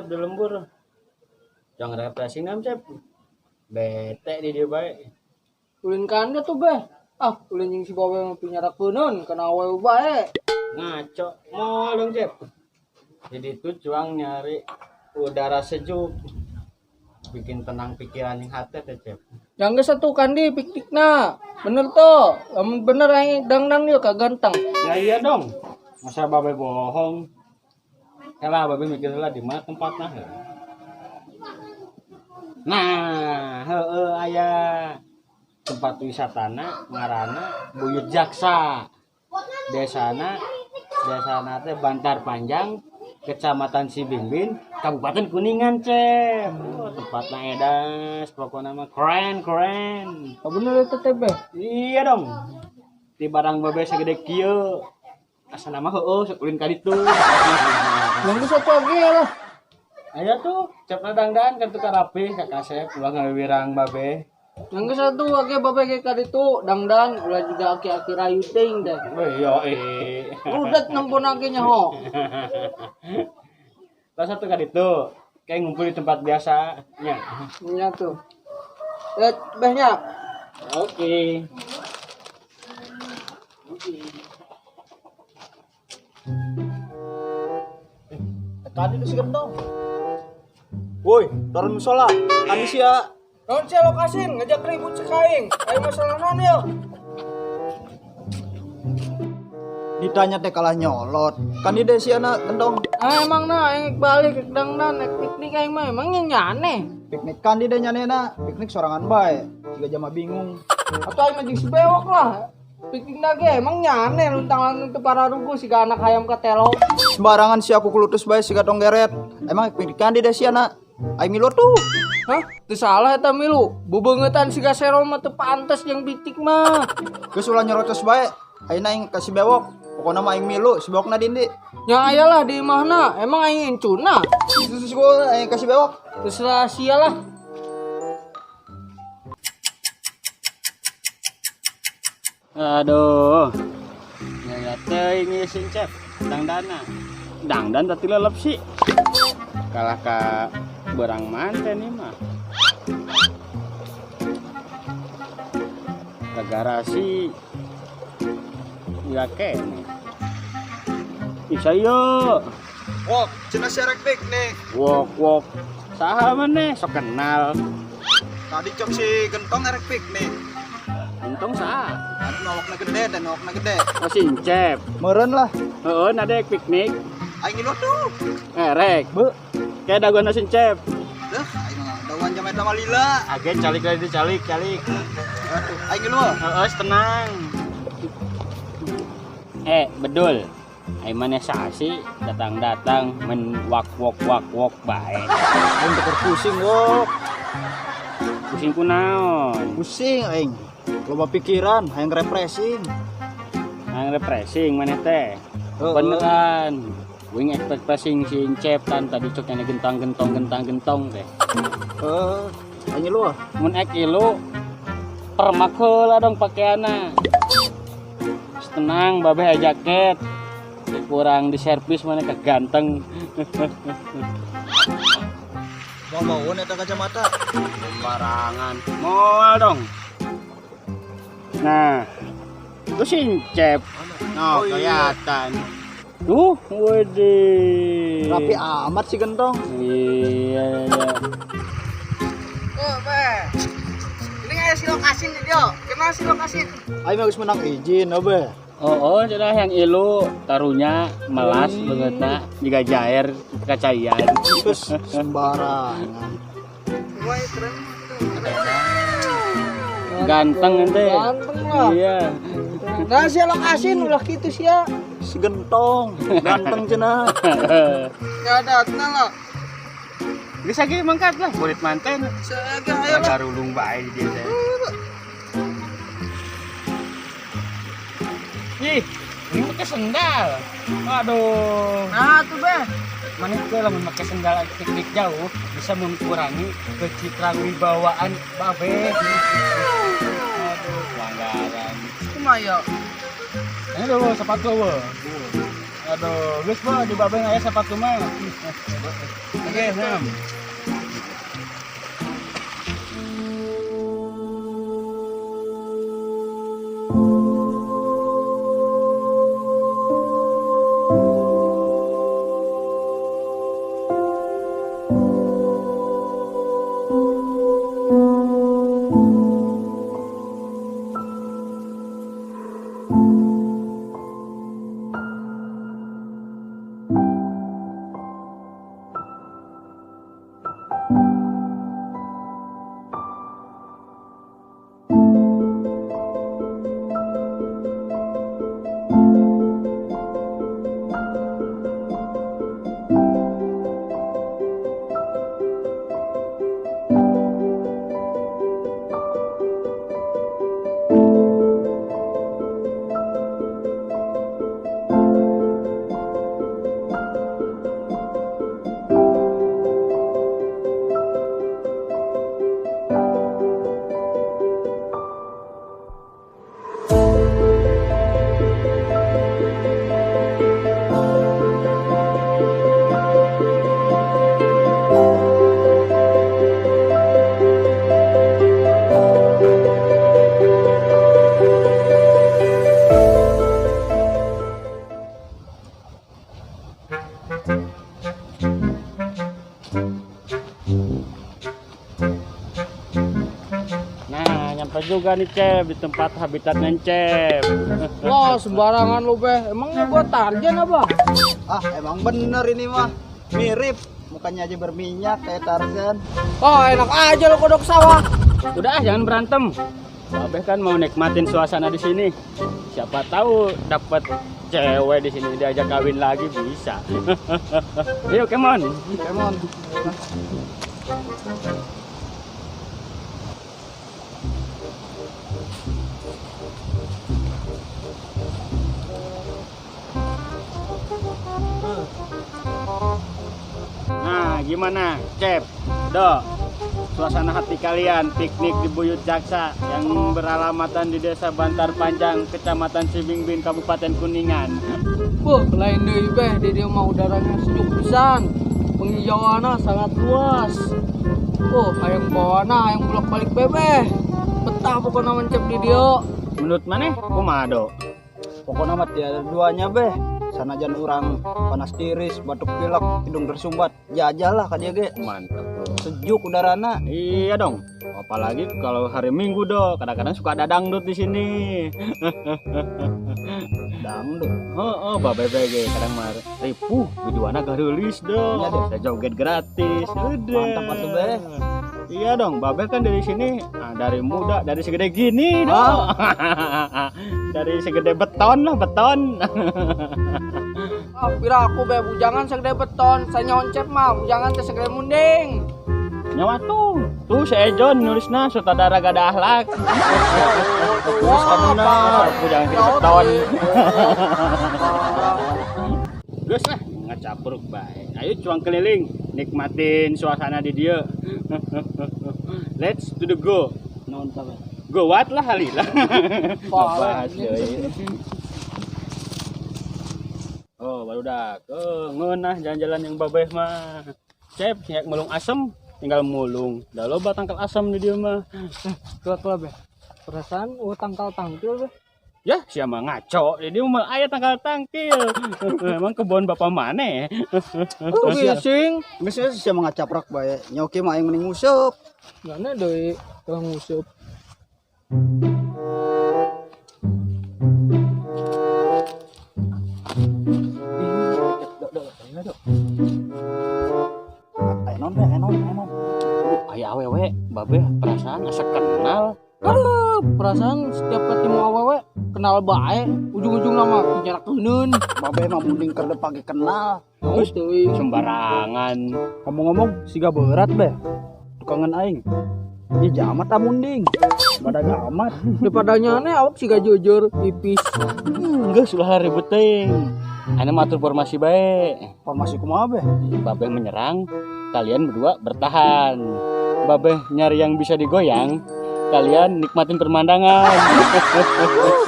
Cep di lembur. Jangan refreshing nam, Cep. Bete di dia bae. Ulin kanda tuh beh. Ah, ulin jeung si bawe mah pinyarakeunun kana awewe bae. Ngaco, mau dong, Cep. Jadi itu cuang nyari udara sejuk. Bikin tenang pikiran yang hati teh, Cep. Yang geus atuh kandi piknikna. Bener tuh. Lamun bener aing dangdang ieu ka ganteng. Ya iya dong. Masa babe bohong. Kalah babe mikir lah di mana tempatnya. Nah, heeh aya tempat wisatana ngaranna Buyut Jaksa. Desana desana teh Bantar Panjang, Kecamatan Cibingbin, Kabupaten Kuningan, Cep. Oh, tempatna edas, pokoknya mah keren, keren. Oh, bener eta teh beh. Iya dong. Di barang babe segede kieu. Asana mah heueuh sok ulin ka ditu. Yang geus atuh ge lah. Aya tuh, cepna dangdan kan tukar rapi ka kasep ulah ngawirang babe. Yang geus atuh age babe ge ka ditu dangdan ulah juga aki-aki rayu teuing deh. Oh iya eh. Rudet nempon age nyaho. Lah satu ka ditu, kayak ngumpul di tempat biasa nya. Nya tuh. Eh, behnya. Oke. Tadi lu si gentong. Woi, turun musola. Kami sia. Naon sia lokasin ngajak ribut cek aing. Aing masalah naon yeuh? Ditanya teh kalah nyolot. Kan di desi anak gentong. Ah emang na aing balik ke dangdan naik piknik aing mah emang nya aneh. Piknik kan di denya na, piknik sorangan bae. Jiga jama bingung. Atau aing mah jeung si bewok lah. Piknik na ge emang nya aneh luntang-lantung teu pararuguh siga anak hayam ka telo. Sembarangan si aku kulutus bae siga tonggeret. Emang piknik kan di desi anak. Aing milu tuh. Hah? Teu salah eta milu. Bebeungetan siga sero mah teu pantes jeung bitik mah. Geus ulah nyerocos bae. Ayeuna aing ka si bewok. Pokona mah aing milu, si bewokna dindi. Nya aya lah di imahna, emang aing incuna. Terus gua aing ka si bewok. Terserah sia lah. Aduh. Ya teuing ieu sing Cep, dangdana. Dangdan tadi lelep sih. Kalah ka berang manten ieu mah. Ka garasi. Ya kene. Bisa yo. Wok, cenah serek piknik. Wok wok. Saha maneh sok kenal. Tadi cok si gentong erek piknik. Gentong saha? Anu nawakna gede dan nawakna gede. Oh sincep. Meureun lah. Heeh, nade piknik. Aing ngilu tuh. Erek. Be. Kayak dagoan sincep. Deh, aing mah dawan jam eta mah lila. Age calik lagi calik calik. Aduh, aing ngilu. Heeh, tenang. Bedul. Aing maneh sasi datang-datang men wak wok wak wok bae. Aing teu pusing, wok. Pusing kunaon? Pusing aing. Loba pikiran, hayang refreshing. Hayang refreshing maneh teh. Heeh. Beneran. Wing refreshing si Encep tan tadi cok yang gentang-gentong gentang-gentong teh. Heeh, aing ngilu ah. Mun ek ilu permak heula dong pakaianna. Tenang babeh aya jaket. Kurang di servis mana keganteng. Mau-mauan eta kacamata. Sembarangan. Moal dong. Nah, itu sincep. No, Oh, iya. kelihatan. Tuh, widih. Rapi amat si gentong. Iya, iya. Oh, beh. Ini kayak si lokasin dia. Kenal si lokasin. Aing mah geus menang izin, obe. Oh, oh, cenah yang ilu tarunya melas beungeutna jiga jair kacaian. Terus sembarangan. Wah, keren. Ganteng ente. Ganteng lah. Iya. Nah, sia lokasin ulah kitu sia. Si gentong, ganteng cenah. Enggak ada tenang lah. Geus lagi mangkat lah, murid manten. Seaga ayo lah. Garulung bae di dieu teh. Ih, ini pakai sendal. Aduh. Nah, tuh beh. Mana teh lamun pakai sendal piknik jauh bisa mengurangi kecitrawibawaan babe. Aduh, pelanggaran. Kumaha ya? Ini dulu sepatu eueuh. Aduh, geus mah di babeh aya sepatu mah. Oke, nah. Nah, nyampe juga nih Cep di tempat habitatnya Cep. Wah, sembarangan lu beh. Emangnya gua Tarzan apa? Ah, emang bener ini mah. Mirip, mukanya aja berminyak kayak Tarzan. Oh, enak aja lu kodok sawah. Udah ah, jangan berantem. Babeh kan mau nikmatin suasana di sini. Siapa tahu dapat cewek di sini diajak kawin lagi bisa. Ayo, come on. Come on. Nah, gimana, Cep? Do, suasana hati kalian piknik di Buyut Jaksa yang beralamatan di Desa Bantar Panjang, Kecamatan Cibingbin, Kabupaten Kuningan. Wah, lain deui beh, di dieu mah udaranya sejuk pisan. Penghijauanna sangat luas. Oh, hayang bawana, hayang bolak-balik bebeh. Betah pokokna mencep di dieu. Menurut maneh kumaha, Do? Pokoknya mah tiada duanya beh. Sanajan urang panas tiris, batuk pilek, hidung tersumbat, jajalah ka dieu ge. Mantap, bro. Sejuk udarana. Iya dong. Apalagi kalau hari Minggu, Do, kadang-kadang suka ada dangdut di sini. Dangdut. Oh, babe ge kadang mah ripuh, videona gareulis, Do. Iya, deh. Bisa joget gratis. Udah. Mantap atuh beh. Iya dong, babe kan dari sini, nah, dari muda, dari segede gini, Do. Dari segede beton lah, beton. Ah, pira aku be bujangan segede beton, saya nyoncep mah bujangan teh segede munding. Nyawa tuh, tuh si Ejon nulisna sutradara gak ada akhlak. Wah, Masa bujangan segede beton. Geus lah, ngacapruk bae. Ayo cuang keliling, nikmatin suasana di dia. Let's to the go. Naon tah beh? Go what lah halila. Parah. Ngebahas deui. Oh, baru dah. Ngeunah jalan-jalan yang babeh mah. Cep, nyak mulung asem, tinggal mulung. Dah loba tangkal asem di dia mah. Kelah beh. Perasaan tangkal tangkil beh. Ya, siapa ngaco. Ini mah aya tangkal tangkil. Emang kebun bapak mana? Tuh gising. Geus geus sia mah ngacaprak bae. Nyoki mah aing mending nguseup. Gana deui tong nguseup. Aya naon beh, aya naon, aya naon. Aya awewe, babe perasaan asa kenal. Aduh, perasaan setiap ketemu awewe kenal bae, ujung-ujung nama nyarak keuneun. Babe mah munding keur pagi kenal. Geus deui. Sembarangan. Ngomong-ngomong siga berat beh. Tukangan aing. Ih jamat ah munding. Badag amat. Daripada nyane awak siga jujur tipis. Enggak, sudah ribut teuing. Ane mah atur formasi bae. Formasi kumaha beh? Babe menyerang, kalian berdua bertahan. Babe nyari yang bisa digoyang, Kalian nikmatin pemandangan.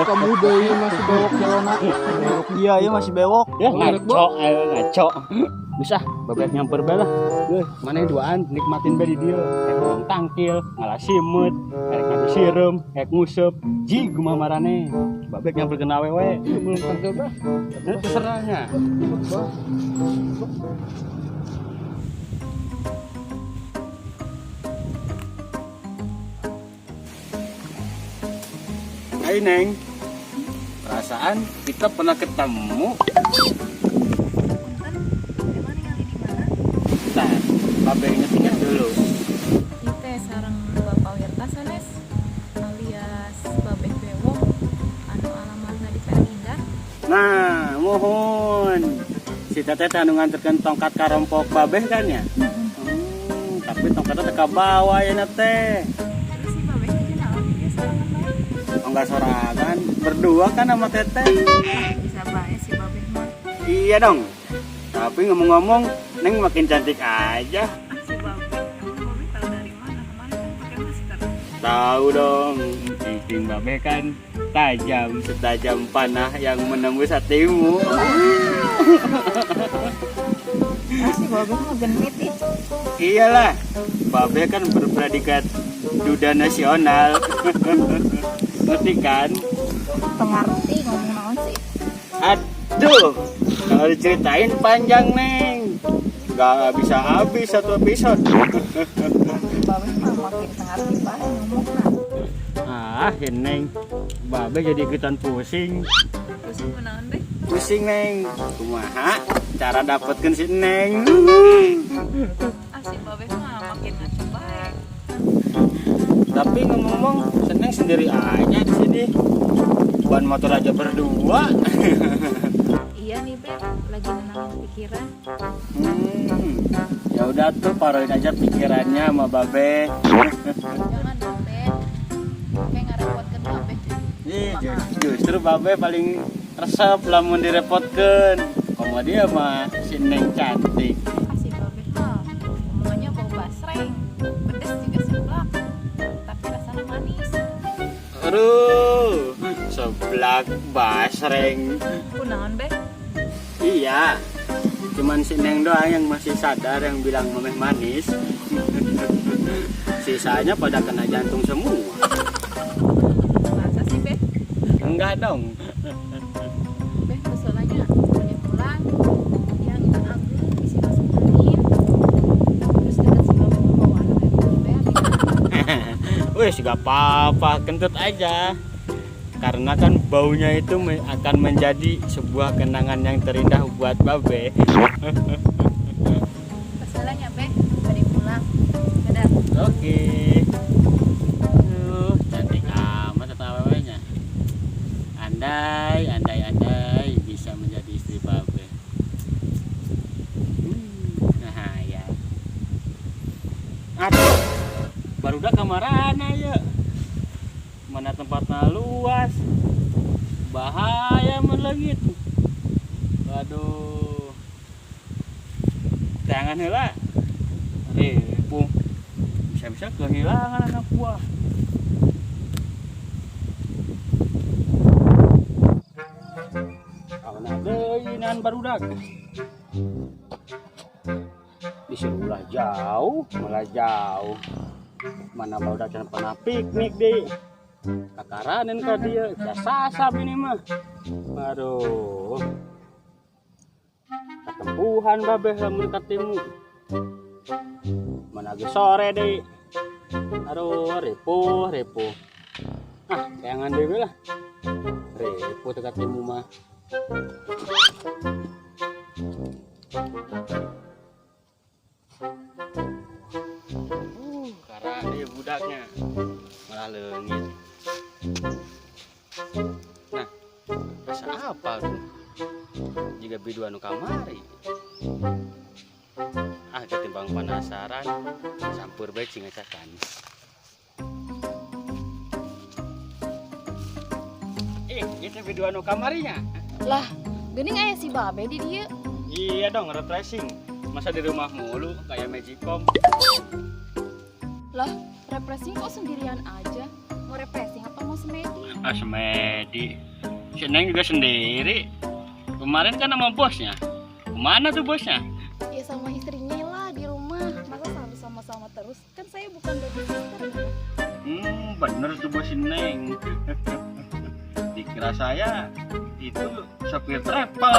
Kamu deui masih bewok jalona. Bewok dia ya masih bewok. Ya ngaco, ayo ngaco. Bisa, babek nyamper bae lah. Weh, mana duaan nikmatin bae di dieu. Rek ngomong tangkil, ngalah simeut, rek ngadu sireum, rek nguseup. Ji kumaha marane. Babek nyamper kena awewe. Belum tangkil bah. Nah, terserahnya. Bah. Hai Neng, perasaan kita pernah ketemu. Punten, emang ningali di mana? Nah, Babe inget-inget dulu. Ieu teh sareng Bapak Wirta sanes alias Babeh Bewok anu alamatna di Perak Indah. Nah, mohon. Si teteh teh anu nganterkeun tongkat karompok Babeh kan ya? Tapi tongkatnya teh kabawa ya na teh. Terus si Babeh teh naon di dieu sorangan bae? Oh, enggak sorangan, berdua kan sama teteh. Bisa bae si Babeh mah. Iya dong. Tapi ngomong-ngomong, Neng makin cantik aja. Ah si Babeh, emang Babeh tahu dari mana? Kemarin kan pakai masker. Tahu dong, insting Babeh kan tajam setajam panah yang menembus hatimu. Ah si Babeh mah genit ih. Iyalah, Babeh kan berpredikat duda nasional. Ngerti kan? Teu ngarti ngomong naon sih? Aduh, kalau diceritain panjang, Neng. Gak bisa habis satu episode. Si Babeh mah makin teu ngarti bae ngomongna. Ah, ya, Neng. Babeh jadi ikutan pusing. Pusing kunaon Beh? Pusing, Neng. Kumaha cara dapetkeun si Neng? Ah si Babeh mah makin ngaco bae. Tapi ngomong-ngomong, si Neng sendiri aja di sini. Ban motor aja berdua. Iya nih Beh, lagi nenangin pikiran. Ya udah tuh paroin aja pikirannya sama Babe. Jangan dong Beh, kayak ngarepotkeun Babeh. Ih, justru Babe paling resep lamun direpotkeun. Komo dia mah si Neng cantik. Ah si Babeh mah omongannya bau basreng, pedes juga seblak, tapi rasanya manis. Aduh, seblak basreng. Kunaon Beh? Iya, cuman si Neng doang yang masih sadar yang bilang memeh manis. Sisanya pada kena jantung semua. Masa sih Beh? Enggak dong. Beh, keselanya udah pulang, yang agung bisa masuk angin. Terus dekat si Babeh mah bawaan kayak gitu Beh. Wih, gak apa-apa, kentut aja. Karena kan baunya itu akan menjadi sebuah kenangan yang terindah buat Babe. Keselanya Beh, tadi pulang. Dadah. Oke. Duh, cantik amat atau awewenya. Andai, andai, andai bisa menjadi istri Babe. Nah, ya. Aduh, barudak kamarana ya. Mana tempatnya luas. Bahaya mun leungit. Waduh. Jangan heula. Pung. Bisa-bisa kehilangan anak buah. Awan deui nahan barudak. Disuruh ulah jauh, malah jauh. Mana barudak can pernah piknik deui. Kakaranan ka dia, sasab ini mah. Aduh. Katempuhan babeh lamun katimu. Mana ge sore deui. Aduh, ripuh, ripuh. Ah, kayangan deui lah. Ripuh teu katimu mah. Karena dia budaknya malah leungit. Nah, rasa apa tuh? Jika biduan nu kamari. Ah, ketimbang penasaran, campur bae cing acakan. Itu biduan nu kamarinya. Lah, geuning aya si Babe di dieu. Iya dong, refreshing. Masa di rumah mulu kayak Magicom. Lah, refreshing kok sendirian aja? Mau refreshing atau mau semedi? Ah, semedi. Si Neng juga sendiri. Kemarin kan sama bosnya. Kemana tuh bosnya? Ya sama istrinya lah di rumah. Masa selalu sama-sama terus? Kan saya bukan babysitter ya. Bener tuh bos si Neng. Dikira saya itu sopir travel.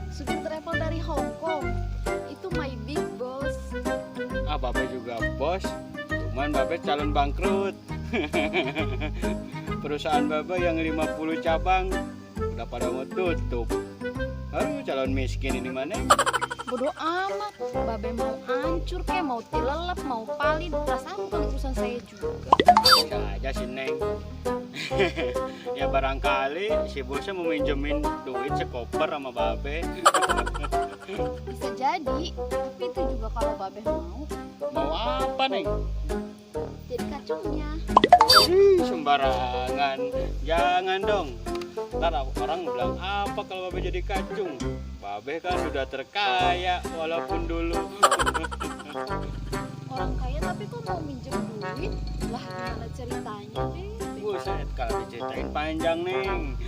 Supir travel dari Hong Kong. Itu my big boss. Ah, Babe juga bos. Cuman Babe calon bangkrut. Perusahaan Babe yang 50 cabang udah pada mau tutup. Aduh, calon miskin ini mana? Bodoh amat. Babe mau hancur kek, mau tilelep, mau palit. Perasaan bukan urusan saya juga. Bisa aja si Neng. Ya barangkali si bosnya mau minjemin duit sekoper sama Babe. Bisa jadi, tapi itu juga kalau Babe mau. Mau apa, Neng? Jadi kacungnya. Ih, sembarangan. Jangan dong. Ntar orang bilang apa kalau Babe jadi kacung? Babe kan sudah terkaya walaupun dulu. Orang kaya tapi kok mau minjem duit? Lah gimana ceritanya, Be? Buset, kalau diceritain panjang, Neng.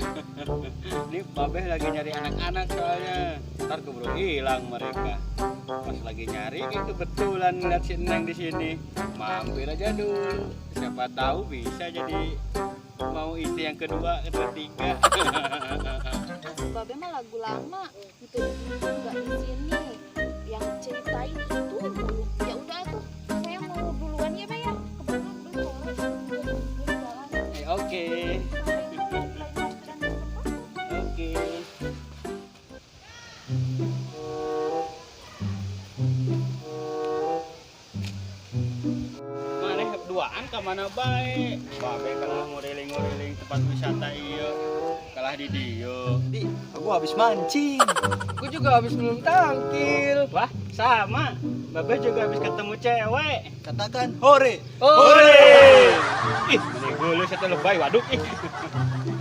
Ini Babe lagi nyari anak-anak soalnya. Ntar keburu hilang mereka. Pas lagi nyari, kebetulan ngeliat si Neng di sini. Mampir aja dulu. Siapa tahu bisa jadi mau istri yang kedua, ketiga. Babe mah lagu lama, itu nggak di sini. Yang ceritain itu mulu. Ya udah tuh, saya mau duluan ya, Be ya. Kebetulan belum jalan. Oke. Oke. Mana duaan ke mana bae? Babe kalah nguriling-nguriling tempat wisata ieu. Kalah di dieu. Di, aku habis mancing. Aku juga habis minum tangkil. Wah, sama. Babe juga habis ketemu cewek. Katakan hore. Hore. Ih, meni geuleuh satu lebay waduk ih.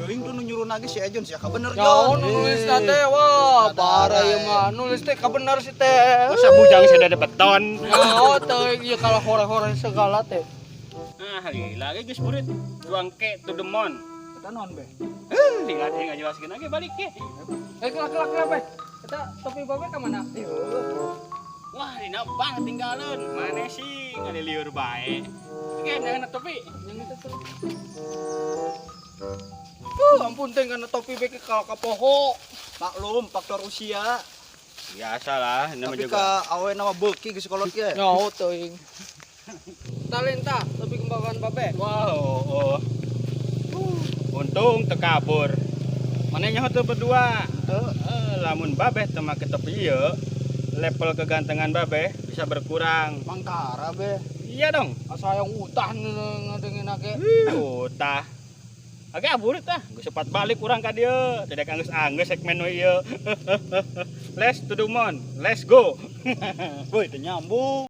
Teuing tuh nu nyuruh nagih si Ejon sia kabener Jon. Jon. Nulis teh wah, parah ieu mah. Nulis teh kabener si teh. Masa bujang sudah ada beton. Nyaho teuing ieu kalah hore-hore segala teh. Ah, lila ge geus burit. Duang ke to the moon. Eta naon be? Lila teh ngajelaskeun ge balik ke. Kelak be. Eta topi babe ka mana? Wah, dina bang tinggalin. Mana sih ngaliliur bae. Oke, jangan topi. Yang itu tuh. Ampun teh kana topi be ke ka poho. Maklum faktor usia. Biasalah, nama Tapi juga. ka awe nama beuki geus kolot ge. Nyaho teuing. Talenta topi kembaran babe. Wow, oh. Untung tekabur. Mana nyaho tuh berdua? Teu. Lamun babe teu make topi ieu, level kegantengan babe bisa berkurang. Mangkara be. Iya dong. Asa yang utah ngadengin ake. Utah. Oke, aburit ah. Geus sempat balik urang ka dieu. Tidak anggeus-anggeus segmen we ieu. Let's to the moon. Let's go. Woi, teu nyambung.